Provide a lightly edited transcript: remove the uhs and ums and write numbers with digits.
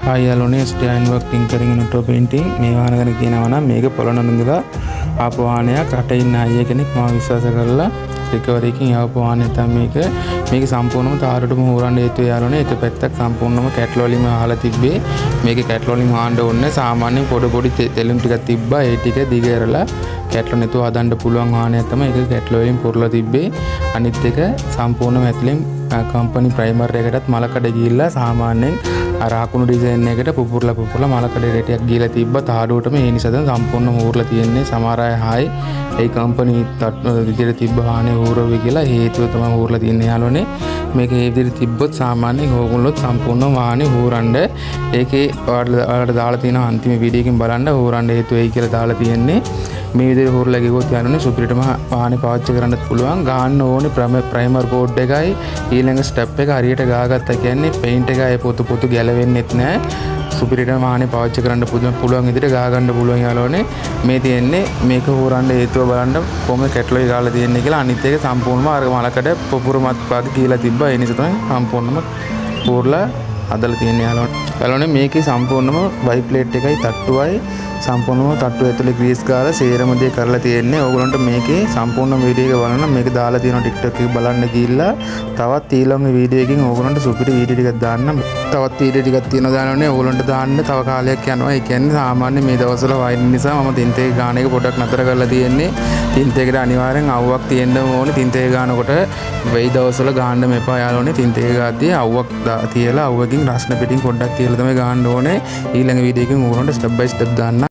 Hi යාළුවනේ, Stan work tinkering and auto painting. මේ වාහන ගැන කියනවා නම් මේක පොළොන්නරුව ඉඳලා ආපු වාහනයක්. රටේ ඉන්න අයියා කෙනෙක් මාව විශ්වාස කරලා රිකවරි එකකින් යවපු වාහනයක් තමයි මේක. මේක සම්පූර්ණම තාරුවටම හූරන්න හේතුව යාළුවනේ, එක පැත්තක් සම්පූර්ණම කැට්ලෝ වලින්ම අහලා තිබ්බේ. මේක කැට්ලෝ වලින් වහන්න ඕනේ. සාමාන්‍යයෙන් පොඩි පොඩි තෙලුම් ටිකක් තිබ්බා. ඒ ටික දිග ඇරලා කැට්ලෝ නැතුව හදන්න පුළුවන් වාහනයක් තමයි. ඒක කැට්ලෝ වලින් පුරලා තිබ්බේ. අනිත් එක සම්පූර්ණම ඇතුලෙන් කම්පනි ප්‍රයිමර් එකටත් මලකඩ ගිහිල්ලා සාමාන්‍යයෙන් අර අකුණු ඩිසයින් එකට පුපුරලා පුපුරලා මලකඩ රෙටියක් ගිහලා තිබ්බ තාඩුවටම. ඒ නිසා තමයි සම්පූර්ණ හූරලා තියෙන්නේ. සමහර අය හායි ඒ කම්පනි විදිහට තිබ්බ වාහනේ හූරවෙයි කියලා, හේතුව තමයි හූරලා තියෙන්නේ යාළුවනේ. මේක ඒ විදිහට තිබ්බොත් සාමාන්‍යයෙන් ඕගොල්ලොත් සම්පූර්ණ වාහනේ හූරන්න. ඒකේ ඔයාලට දාලා තියෙන අන්තිම වීඩියෝ එකෙන් බලන්න හූරන්න හේතුව එයි කියලා දාලා තියෙන්නේ. මේ විදිහට හූරලා ගිහුවොත් යාළුවනේ, සුපිරිටම වාහනේ පාවිච්චි කරන්නත් පුළුවන්. ගාන්න ඕනේ ප්‍රයිමර් කෝඩ් එකයි ඊළඟ ස්ටෙප් එක හරියට ගාගත්තා කියන්නේ පේන්ට් එක ඒ පොතු පොතු ගැලවෙන්නෙත් නෑ. සුපිරිටම වාහනේ පාවිච්චි කරන්න පුළුවන් විදිහට ගා ගන්න පුළුවන් යාළුවනේ. මේ තියෙන්නේ මේක හූරන්න හේතුව, බලන්න කොහොමද කැට්ලොයි ගාලා තියෙන්නේ කියලා. අනිත් එක සම්පූර්ණම අර මලකඩ පුපුරුමත් වගේ කියලා තිබ්බා. ඒ නිසා තමයි සම්පූර්ණම හූරලා හදලා තියෙන්නේ යාළුවනේ. යාළුවනේ, මේකේ සම්පූර්ණම වයිට් ප්ලේට් එකයි තට්ටුවයි සම්පූර්ණම තට්ටුව ඇතුලේ ග්‍රීස් ගාලා සේරම දේ කරලා තියෙන්නේ. ඕගොල්ලන්ට මේකේ සම්පූර්ණ වීඩියෝ එක බලන්න මේක දාලා තියෙනවා TikTok එකේ. බලන්න ගිහිල්ලා තවත් ඊළඟ වීඩියෝ එකකින් ඕගොල්ලන්ට සුපිරි වීඩියෝ ටිකක් දාන්න. තවත් වීඩියෝ ටිකක් තියෙනවා දානවනේ. ඕගොල්ලන්ට දාන්න තව කාලයක් යනවා. ඒ කියන්නේ සාමාන්‍ය මේ දවස්වල වයින් නිසා මම තින්ත එක ගාන එක පොඩක් නතර කරලා තියෙන්නේ. තින්ත එකට අනිවාර්යෙන් අවුවක් තියෙන්න ඕනේ. තින්ත එක ගානකොට වෙයි දවස්වල ගාන්න මෙපා යාළුවනේ. තින්ත එක ගාද්දී අවුවක් තියලා අවුවකින් රස්න පිටින් පොඩ්ඩක් තියලා තමයි ගාන්න ඕනේ. ඊළඟ වීඩියෝ එකෙන් ඕගොල්ලන්ට ස්ටෙප් බයි ස්ටෙප් දාන්න.